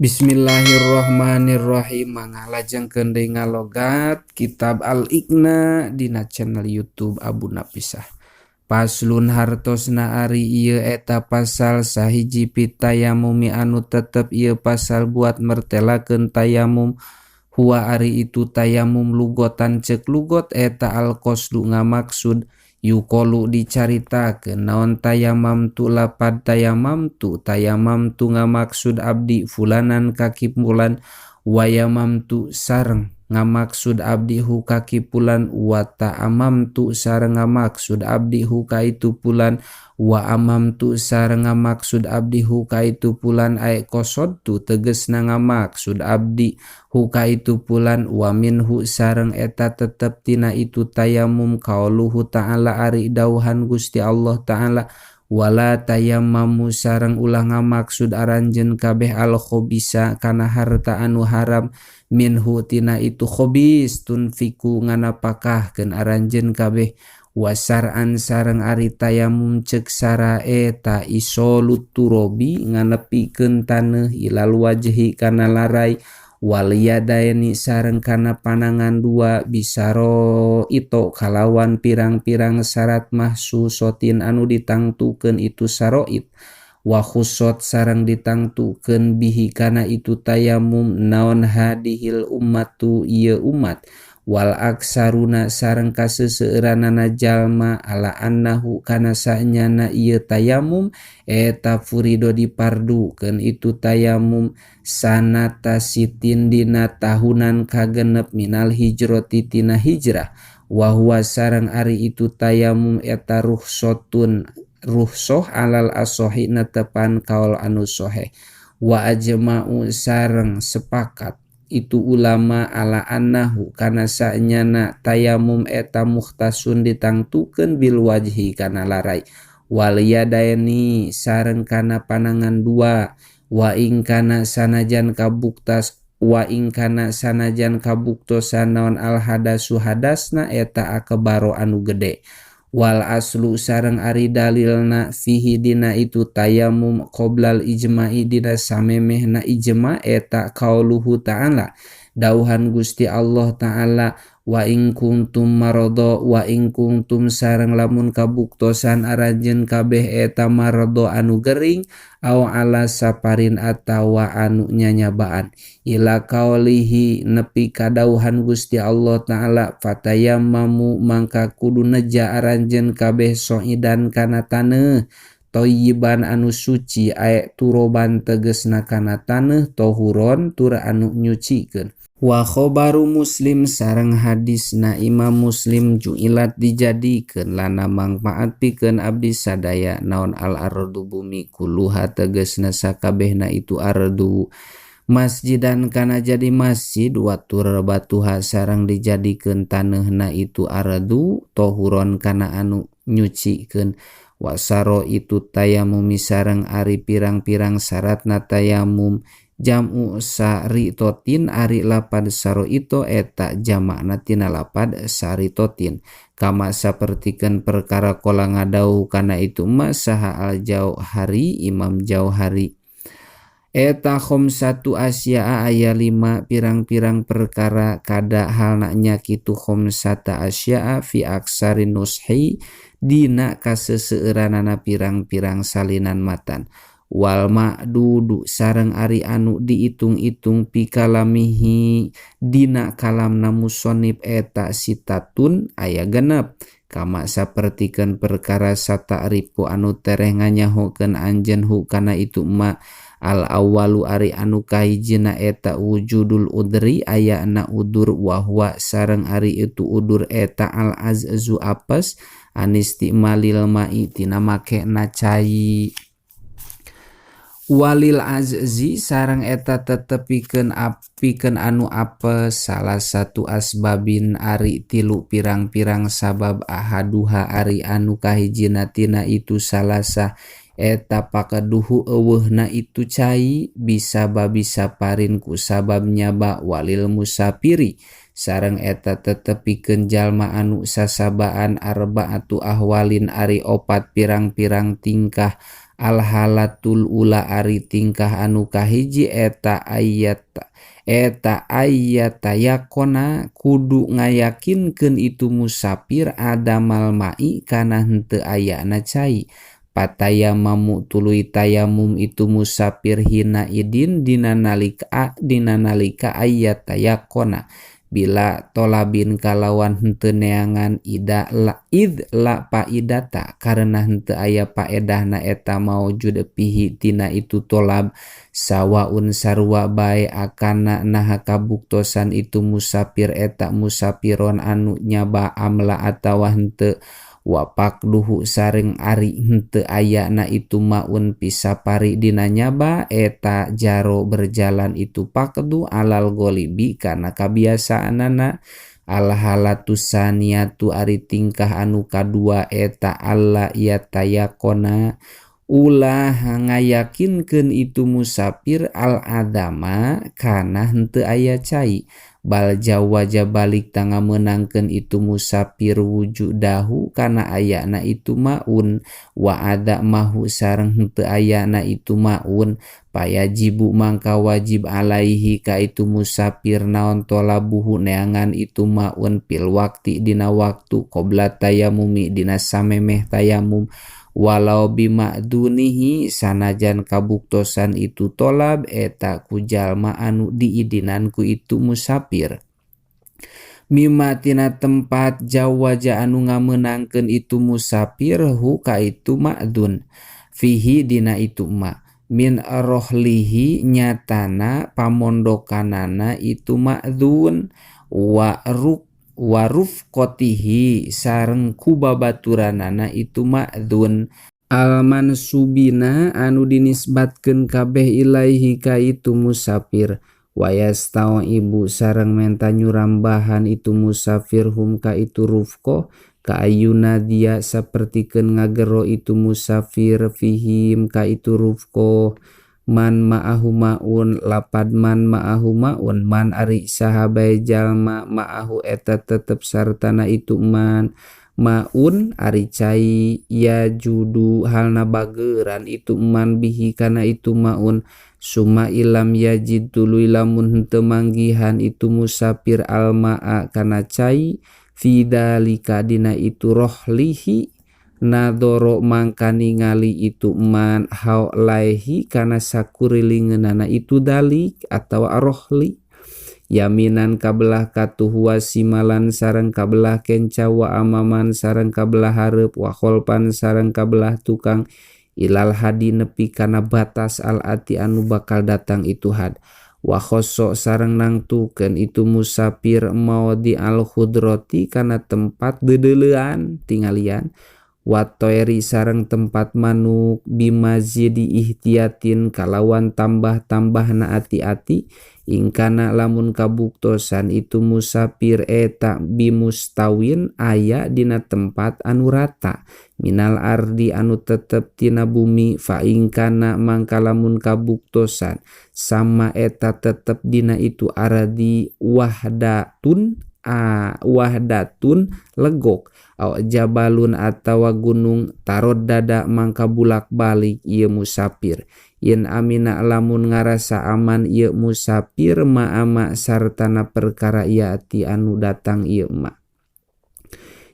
Bismillahirrahmanirrahim. Mangga lajengkeun deui ngalogat kitab Al-Iqna dina channel YouTube Abu Napisah. Paslun hartosna ari ieu eta pasal sahiji pitayamumi anu tetep ieu pasal buat mertelakeun tayamum. Huwa ari itu tayamum lugotan cek lugot eta al-qasdu ngamaksud. Yuqalu dicaritakeun naon tayamamtu lapad tayamamtu tayamamtu ngamaksud abdi fulanan ka kipulan wayamamtu sareng ngamaksud abdi hu ka kipulan wa ta'amamtu sareng ngamaksud abdi hu ka itu pulan wa amamtu sareng ngamaksud abdi hu ka itu pulan ae qasodtu tegesna ngamaksud abdi hu ka itu pulan wa minhu sareng eta tetep tina itu tayamum qauluhu ta'ala ari dauhan Gusti Allah ta'ala wala tayammamu sareng ulah ngamaksud aranjeun kabeh al khobisa kana harta anu haram minhu tina itu khobis tunfiku nganapakahkeun aranjeun kabeh wasar'an sareng ari tayamum cek sara eta isolut turobi nganepikeun taneuh ilal wajhi kana larai wal yadaini sareng kana panangan dua bisaro ito kalawan pirang-pirang syarat mahsusotin anu ditangtukeun itu saroit wa khussot sareng ditangtukeun bihi kana itu tayamum naon hadihil ummatu ieu umat wal aksaruna sareng kaseseueuranana jalma ala annahu kana sanyana ieu tayamum eta furido dipardukeun itu tayamum sanata sitin dina tahunan kagenep minal hijrati tina hijrah wa huwa sareng ari itu tayamum eta ruhsotun ruhsoh alal asohi netepan kaul anu soheh wa ajma'u sareng sepakat itu ulama ala annahu kana sanyana tayamum eta mukhtasun ditangtukeun bil wajhi kana larai wal yadaini sareng kana panangan dua wa ing kana sanajan kabuktas wa ing kana sanajan kabuktosan naon al hadasu hadasna eta akbaro anu gede wal aslu sareng ari dalilna fihi dina itu tayamum qoblal ijma'i dina samemehna ijma eta qauluhu ta'ala dauhan Gusti Allah ta'ala wa ing kuntum maradha wa ing kuntum sareng lamun kabuktosan aranjeun kabeh eta maradha anu gering aw ala saparin atawa anu nyanyabaan ila kaulihi nepi kadauhan Gusti Allah ta'ala fatayammamu mangka kudu neja aranjeun kabeh soidan kana taneuh toyiban anu suci ae turoban tegesna kana taneuh tohuron tur anu nyucikeun wa khobaru Muslim sareng hadisna Imam Muslim ju'ilat dijadikeun lana mangpaat pikeun abdi sadaya naon al ardu bumi kulluha tegesna sakabehna itu ardu masjidan kana jadi masjid wa turbatuha sareng dijadikeun taneuhna itu ardu tohuron kana anu nyucikeun wasaro itu tayamumi sareng ari pirang-pirang syaratna tayamum jam'u saritotin ari lapad saroito eta jamakna tina lapad saritotin kama sapertikeun perkara kola ngadau kana itu ma saha al Jauhari Imam Jauhari eta khamsatu asya'a aya 5 pirang-pirang perkara kada halna nya kitu khamsata asya'a fi aksarin nushi dina kaseseueuranana pirang-pirang salinan matan wal ma'dudu sareng ari anu diitung-itung pikalamihi dina kalamna musonib eta sitatun aya genep kama sapertikeun perkara sata'rifu anu tereh nganyahokeun anjeun hu kana itu ma al awwalu ari anu kahijina eta wujudul udri ayana udur wa huwa sareng ari itu udur eta al azzu apes anistimalil ma'i tina makena cai walil azzi sareng eta tetepikeun apikeun anu apes salah satu asbabin ari tilu pirang-pirang sabab ahaduha ari anu kahijina tina itu salasah eta pakaduhu eueuhna itu cai bisa babisa parin ku sabab nyaba walil musafiri sareng eta tetepikeun jalma anu sasabaan arbaatu ahwalin ari opat pirang-pirang tingkah Alhalatul ula ari tingkah anu kahiji eta ayat eta ayatayakona kudu ngayakinkeun itu musafir adamal mai kana henteu ayana cai patayamamu tuluy tayamum itu musafir hina idin dina nalika ayatayakona bila tolabin kalawan henteu neangan ida la id la paidata karena henteu aya paedahna eta maujud pihi tina itu tolab sawaun sarua bae akana naha kabuktosan itu musafir eta musafiron anu nyaba amla atawa henteu wapak duhu sareng ari henteu ayana itu maun pisapari dina nyaba eta jaro berjalan itu pakdu alal golibi kana kabiasaanana. Alhalatu saniatu ari tingkah anu kadua eta alla yatayakona ulah ngayakinkeun itu musafir al adama kana henteu aya cai bal jawaja balik tanga meunangkeun itu musafir wujudahu kana ayana itu maun wa ada mahu sareng henteu ayana itu maun payajibu mangka wajib alaihi ka itu musafir naon tolabuhu neangan itu maun pil wakti dina waktu qobla tayamumi dina samemeh tayamum walau bimakdunihi sanajan kabuktosan itu tolab eta ku jalma anu diidinan ku itu musafir mimma tina tempat jawaja anu ngamenangkeun itu musafir hu ka itu makdun fihi dina itu ma min rohlihi nyatana pamondokanana itu makdun wa ruk warufqatihi sareng kubabaturanana itu ma'dzun almansubina anu dinisbatkeun kabeh ilaihi ka itu musafir wayastau ibu sareng menta nyurambahan itu musafir hum ka itu rufqah ka ayuna dia sapertikeun ngagero itu musafir fihim ka itu rufqah man ma'ahu ma'un lapad man ma'ahu ma'un man ari saha bae jalma ma'ahu eta tetep sartana itu man ma'un ari cai ya judu halna bageran itu man bihi kana itu ma'un suma ilam yajid tuluy lamun henteu manggihan itu musafir alma'a kana cai fi dalika dina itu rohlihi nadoro mangka ningali itu man haulaihi kana sakurilingeunana itu dalik atawa rohli yaminan kabelah katuh wasimalan sareng kabelah kenca wa amaman sareng kabelah hareup wa kholpan sareng kabelah tukang ilal hadi nepi kana batas al ati anu bakal datang itu had wa khosso sareng nangtukeun itu musafir maudi al khudrati kana tempat deudeulean tingalian watoeri sareng tempat manuk bimazidi ihtiyatin kalawan tambah-tambahna ati-ati ingkana lamun kabuktosan itu musafir eta bimustawin aya dina tempat anu rata minal ardi anu tetep tina bumi fa ingkana mangka lamun kabuktosan sama eta tetep dina itu ardi wahdatun wahdatun legok aw jabalun atawa gunung tarod dada mangka bulak-balik ieu musafir yen amina lamun ngarasa aman ieu musafir ma'ama sartana perkara yati anu datang ieu ma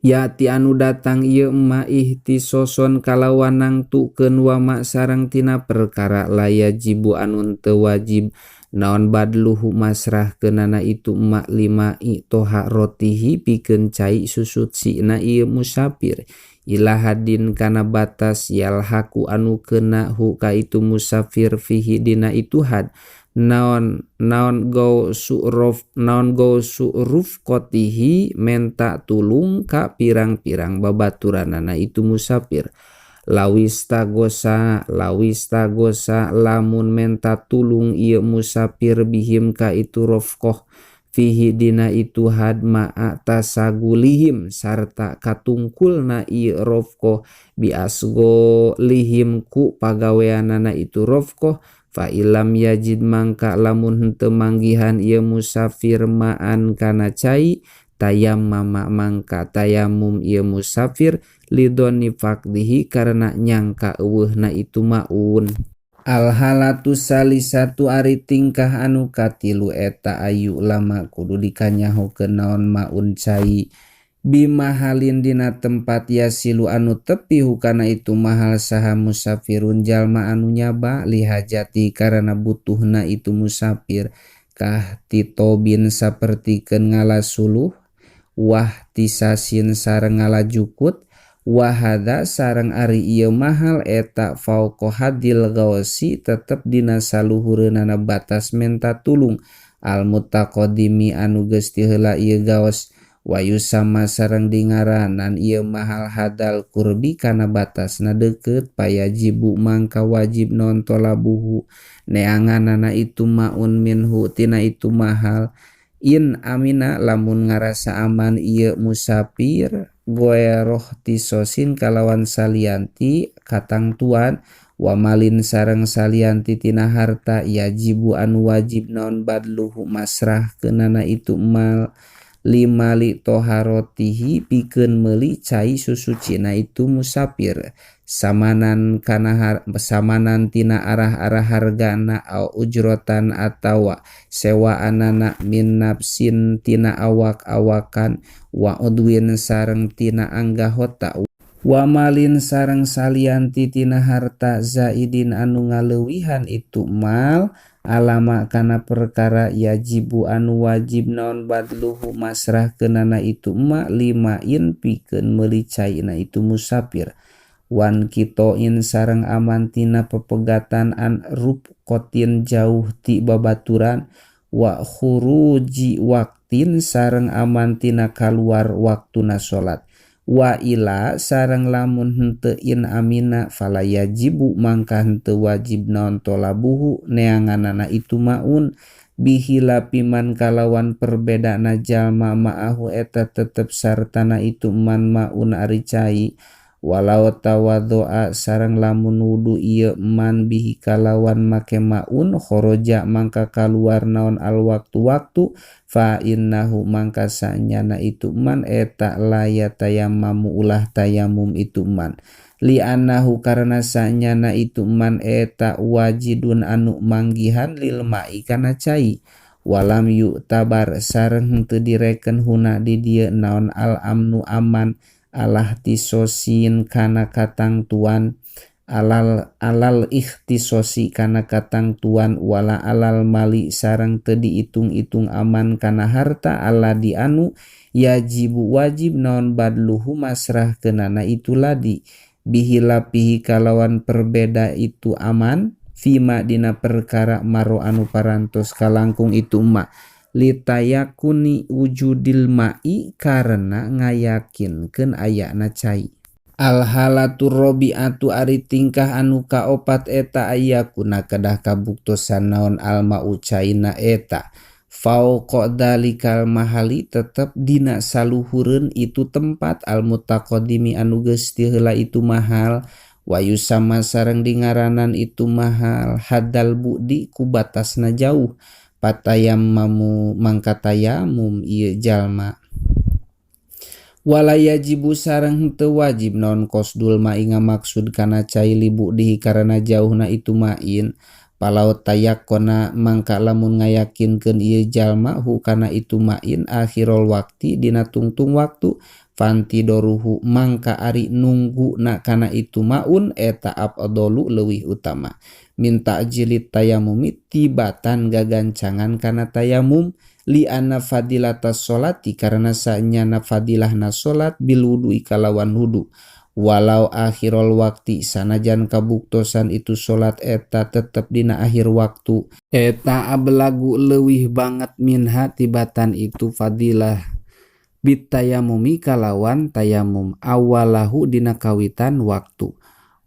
yati anu datang ieu ma ihtisoson kalawan nangtukeun wa ma sareng tina perkara layajibu anu teu wajib naon badluhu masrahkeunana itu ma lima toha rotihi pikeun cai susut sina ieu musafir ilahadin kana batas yalhaku anu keuna hu ka itu musafir fihi dina itu had naon naon go surof naon go suruf kotihi menta tulung ka pirang-pirang babaturanana itu musafir lawista gosa lamun menta tulung ieu musafir bihim ka itu rofqah fihi dina itu had ma'a tasagulihim sarta katungkulna ieu rofqah biasgo lihim ku pagaweanana itu rofqah fa ilam yajid mangka lamun henteu manggihan ieu musafir ma'an kana cai Tayammama mangka tayamum ieu musafir lidoni faqdihi karena nyangka euweuhna itu maun. Al halatu salisatu ari tingkah anu katilu eta ayu lama kudu dikanyahokeun naon maun cai bimahalin dina tempat yasilu anu tepi hukana itu mahal saha musafirun jalma anu nyaba lihajati karena butuhna itu musafir kah titobin sapertikeun ngala suluh wah tisasin sareng ngala jukut wahada sareng ari ieu mahal eta fauqa hadil gausi tetep dina saluhureunana batas menta tulung al mutaqaddimi anu geus ti heula ieu gaos wayu sama sareng dingaranan ieu mahal hadal kurbi kana batasna deukeut payajibu mangka wajib non tolabuhu neanganana itu maun minhu tina itu mahal in amina lamun ngarasa aman ieu musafir goeroh tisosin kalawan salianti katangtuan wamalin sareng salianti tina harta yajibu anu wajib naon badluhu masrah keunana itu mal limali toharotihi pikeun meuli cai susucina itu musafir samanan kana samanan tina arah-arah hargana au ujrotan atawa sewaanana min nafsin tina awak-awakan wa udwin sareng tina anggahota wa malin sareng salianti tina harta zaidin anu ngaleuwihan itu mal alama kana perkara yajibu anu wajib naon badluhu masrah keunana itu ma limain pikeun meuli caina itu musafir wan kitoin sareng aman tina pepegatan an rufqatin jauh ti babaturan wa khuruji waktin sareng aman tina kaluar waktuna salat wa ila sareng lamun henteu in amina fala yajibu mangka henteu wajib naon tolabuhu neanganana itu maun bihilapiman kalawan perbedana jalma ma'ahu eta tetep sartana itu man maun ari cai walau tawaddoa sareng lamun wudu ieu man bihi kalawan make maun khoroja mangka kaluar naon al waktu-waktu fa innahu mangka sanyana itu man eta la yatayammamu ulah tayamum itu man li annahu karena sanyana itu man eta wajidun anu manggihan lil ma'i kana cai walam yu'tabar sareng henteu direken huna di dieu naon al amnu aman alah tisosin kana katangtuan alal ikhtisosi kana katangtuan wala alal mali sareng teu diitung-itung aman kana harta ala di anu yajibu wajib naon badluhu masrah keunana itu ladi bihilapihi kalawan perbeda itu aman fima dina perkara maro anu parantos kalangkung itu ma litayakuni wujudil ma'i karena ngayakinkeun ayana cai. Al halatu robi'atu ari tingkah anu kaopat eta ayakuna kedah kabuktosan naon al ma'u caina eta fauqa dalikal mahali tetep dina saluhureun itu tempat al mutaqaddimi anu geus ti heula itu mahal wayu sama sareng dingaranan itu mahal hadal budi ku batasna jauh patayammamu mangka tayamum ieu jalma wala yajibu sareng henteu wajib naon qasdul ma'i ngamaksud kana cai libu dihi karena jauhna itu ma'in palau tayakona mangka lamun ngayakinkeun ieu jalma hu kana itu ma'in akhirul waqti dina tungtung waktu fantidoruhu mangka ari nungguna kana itu maun eta afdalu leuwih utama minta jilid tayamumi tibatan gagancangan kana tayamum li anna fadilatas sholati karena sanyana fadilahna salat bil wudu'i kalawan wudu walau akhirul waqti sanajan kabuktosan itu salat eta tetep dina akhir waktu eta ablagu leuwih banget minha tibatan itu fadilah bitayamumi kalawan tayamum awalahu dina kawitan waktu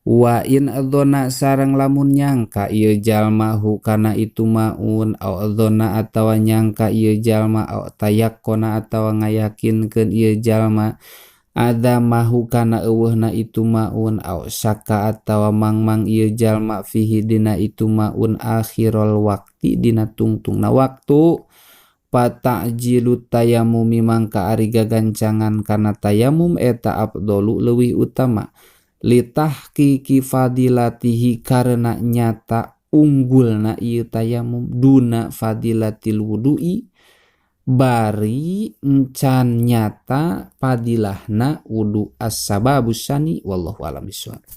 wa in dzona sareng lamun nyangka ieu jalma hu kana itu maun au dzona atawa nyangka ieu jalma au tayakkona atawa ngayakinkeun ieu jalma adamahu kana euweuhna itu maun au syakka atawa mangmang ieu jalma fihi dina itu maun akhirul waqti dina tungtungna waktu. Fata'jilut tayamumi mangka ari gagancangan kana tayamum eta afdalu leuwih utama litahqiqi fadilatihi karena nyata unggulna ieu tayamum duna fadilatil wudu'i bari encan nyata fadilahna wudu. As-sababus tsani, wallahu a'lam bissawab.